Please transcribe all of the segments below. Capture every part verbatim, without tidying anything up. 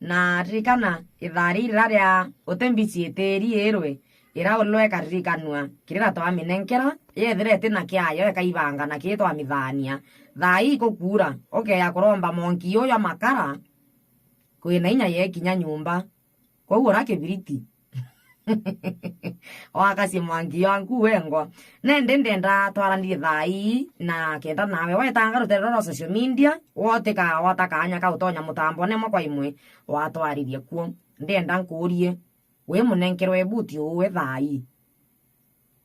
Na ririkana, ithaa riu riria ria uti mbici itiiri irwe, ira ulwe ikaririkanua, kirira twaminenkera, yethira itina kiayo ikaibanga na kiri twamithania. Thaa ii ikukuura, ukeya kuromba monki uyu amakara, kwina inya yekinya nyumba. Kwou ura kibiriti. Wakacie mwanki yanku wengwa. Nendi ndenda twaranirie thaa ii na kenda nawe wetanga rutere rwa social media, wotika wata kaanya ka utonya mutambone imwe kwa imwe watwaririe kuo. Ndenda nkuurie, wi munenkerwe buti uwe thaa ii?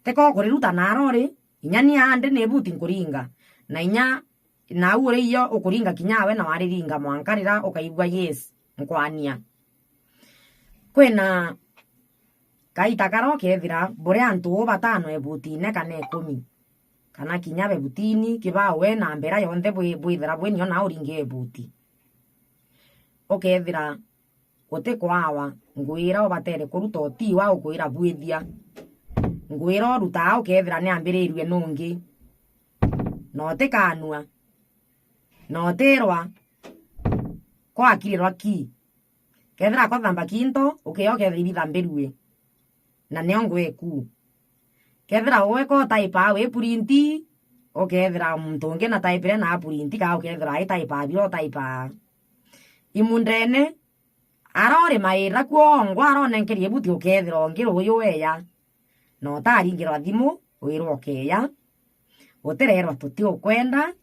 Tiko ukuriruta naro ri? Inya ni andi ni buti nkuringa. Na inya nau uri iyo ukuringa kinya awe na wariringa mwanka rira ukaigua yes, nkwania. Kwina kaita kara ukethira buri antu uu batano ebutine kana ikumi, kana kinya bebutini, kibao we na mbera yonthe bwi-, bwithira bwi nio na uringe ebuti. Ukethira guti kwawa, ngugi ira ubatere kuruta uti wa ukwira bwithia. Ngugi ira urutaa ukethira niambirirue nungi, na utikanua, na utirwa kwakirirwa ki. Kethira kwathamba kinto, ukea ukethira ibithambirue, na nio ngugi eku. Kethira uwe ko type wi purinti, ukethira muntu ungi na type iria na purinti, kaa ukethira ai type bira utype. Imundene, ara uri maira kwongwa, ara unenkerie buti ukethira ungi ruuyu weya. Na utaringirwa thimu, wirwa ukeya. Utirerwa tuti ukwenda,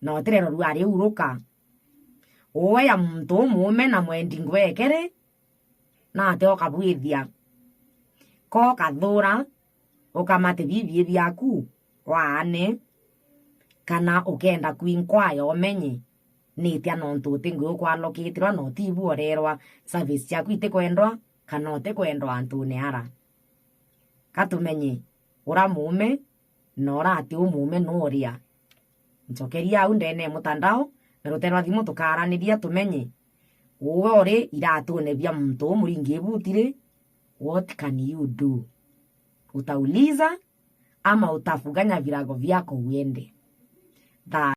na utirerwa rua riu ruka. Uwe ya muntu umuume na mwendi ngugi ekeri, nate ukabwithia. Ko ukathura, ukamate bibii biaku, waane, kana ukenda kwinkwaya umenye nitia nontu uti ngugi ukwalokitirwa na utibu urerwa service ciaku itikwendwa kana utikwendwa antune ara. Ka tumenye ura muume na ura ati umuume nu uria. Ncokeria au ndene ya mutandao na rutere rwa thimu tukaaraniria tumenye uwe uri iratune bia muntu umuringi ibuti ri, what can you do? Utauliza ama utafunganya virago vyako uende? Thaa